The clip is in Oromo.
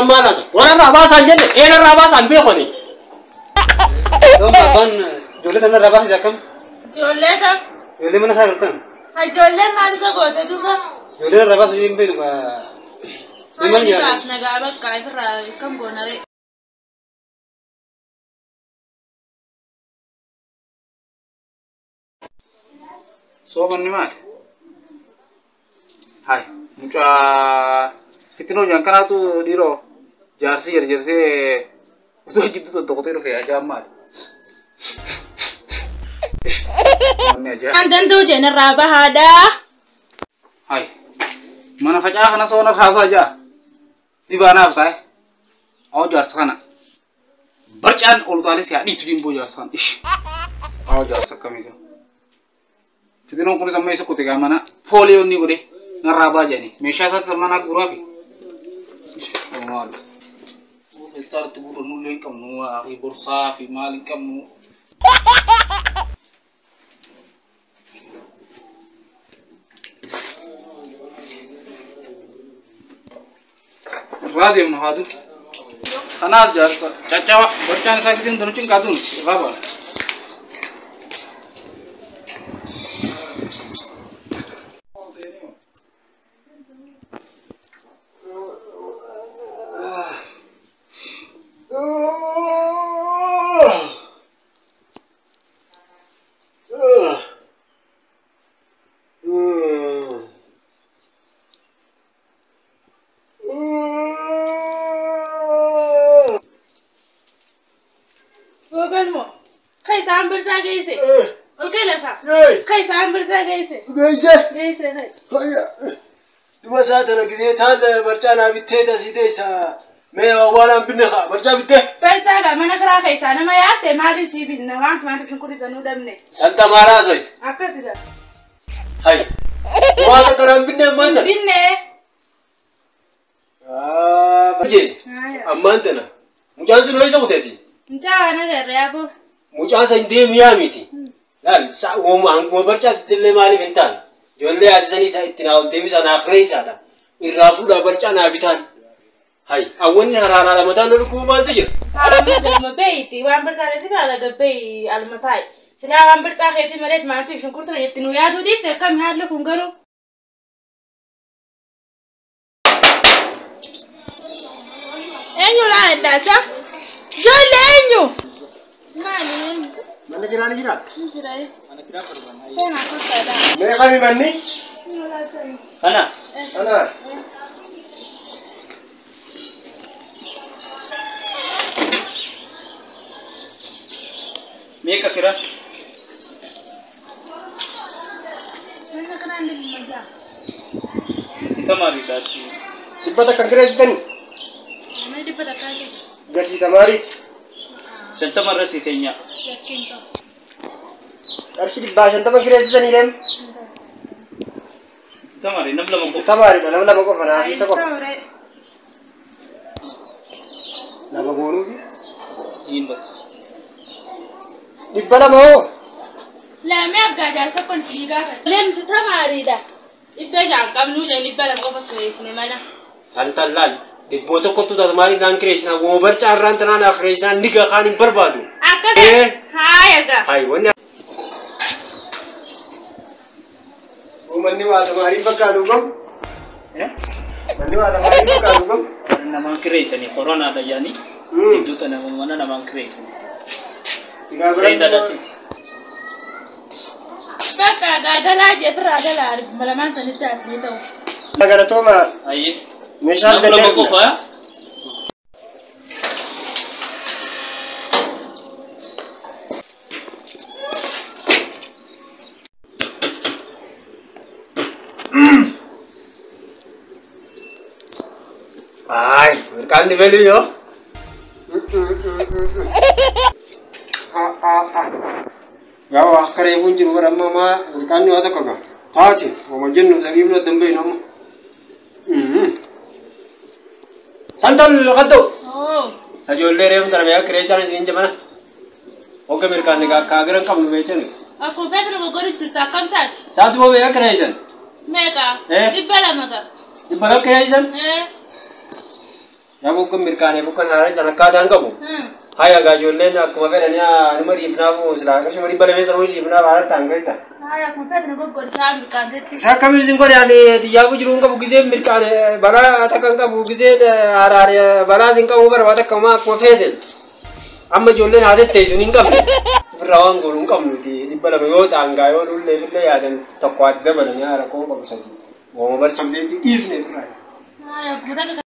Malas, warra rabaasan jenne, eena rabaasan beekoni. Abbaan ijoollee kana rabaa akkam? Ijoollee kam? Ijoollee mana isaa jirtan. Ijoolleen maal isa goote duuba? Ijoollee rabaa hin beeknu. Maal baasna gaa bakka ifirraa kam goonare? Soomanni maali? Hai, mucaa fitinoo jiran kanaatu dhiiroo jaarsi jarjarsee utuu jidduu tottokotee dhufe ajaan maali? Wanni ajaa. An danda'u jeen irraa bahaadhaa. Hai, mana facaa kana soona raasaa jaa. Dhibaanaaf taa'e. Awwa jaarsa kana. Barcaan ol utaalee si haadhiitu jimboo jaarsa kana. Ish. Awwa jaarsa akkamiisa. Fitinoon kunis amma isa kute gaa mana foolii onni godhe narraa baa jedhani. Meeshaa isaatti mana guuraa fi. Maal. Feestaatti guurra nullee hin qabnu fi borsaa fi maal hin qabnu. Irraa deemnu haa dur. Kanaas jaarsa caccaba barcaan isaa giseen danuchin kaatuun irraa baana. Gogalmo. Kai isaan birsaa geesse. Ol kee lafa. Kai isaan birsaa geesse. Geesse. Geesse kai. Duba isaa tana gisee taan barcaa naa bittee tasii teessa. Mee waan aan binne kaa barcaa bittee. Barcaa gaa mana kiraa keessaa nama yaatte maaliin sii binna waan tumaatiif shunkurtii tanuu dhabne. Santa maalaa soy. Akkasidha. Hai. Waan takka naan binne ammaan tana. Binne. Jee. Ammaan tana. Mucaan sun ho'i isa kuteesi. Mucaa waan agarre yaaboo. Mucaan san deemu yaa miti. Laal hanguma barcaatti illee maaliif hin taane. Ijoollee haati sanii isa itti naa ol deebisaa naa kireessaadha. Irraa fuudhaa barcaa naa bitaan. Hai, awwanni haraaraa lamataan dhukkubu maaltu jira? Galma beeyti waan birsaa si baala gabbee alma taa'i. Silaa waan birsaa keetii malee maatiif shunkurtii itti nu yaaduu dhiifte akkam haalli kun garuu. Eenyu laa eddaasa? Ijoollee eenyu? Maali eenyu? Mana kiraa ni jiraa? Ni jira. Seenaa kottaa. Meeqa mi manni? Kana. Kana. Meeqa kiraa? Mana kanaan dhibba ja'a. Tamaarii daatti. Dhibba takka kireessitanii? Mana dhibba takkaa ishee. Gatii tamaarii. 50 irra si keenya. Yakkiin ta'u. Qarshii 150 kireessitanii deemu? Tamaarii nam lama qofa. Tamaariidha nam lama qofa naa fi isa qofa. Lama goonuufi. Siin bakka. 200 hoo? Lamee aggaa jaarsa kun sii gaafata. Lemti tamaariidha. 600 qabnu jedhan 200 qofa kireessine mana. Santan laal dhibboo tokkotu tamaariin naan kireessinaa goma barcaa irraan tanaa naa kireessinaa ni kaan hin barbaadu. Akkas haaya gaa. Hai wanni. Manni waa tamaariin fakkaatu qabu. Manni waa tamaariin fakkaatu qabu. Namaan kireessanii koronaadha jedhanii. Gidduu tana mana namaan kireessanii. Bakka gaagalaa jeefirraa galaa lamaan sanitti asnii ta'u. Galatooma. Ayyee. Meeshaan Nama qofa. Ay, mirkaan dibeli yoo. Gaa akka reefuun jiru bara amma maa mirkaan waa tokko gaa. Taate, wama jennu dhabiibna dambee nama. Santal qaddu. Sajoollee reefuun tana meeqa kireessaan isin jabana. Oga mirkaan gaa akka agiran qabnu beektan. Akkuma feetu nu goggoru jirta akkam taati? Saatuma meeqa kireessan? Meeqa? 200 gaa. 200 kireessan? Yaa bukkan mirkaanee bukkan haaraa san akkaataan qabu. Haya gaa ijoolleen akkuma fedhanii numa dhiifnaafu silaa akkasuma 200 sanuu dhiifnaaf haala ta'an keessa. Haya akkuma feetu nu goggoru saa mirkaantetti. Isa akkamiin isin godhe ani xiyyaafuu jiru hin qabu gizeen mirkaane balaa takka hin qabu gizeen haaraare balaa isin qabu bara waan takka akkuma feete. Amma ijoolleen haa tetteessu hin qabne. Ofirraa waan goonu hin qabnu 200 yoo ta'an gaa yoo dhullee fillee yaadan tokko adda dabalanii haara koo qabu sadi. Wooma barcaa dhiifne ofirraa. Haya akkuma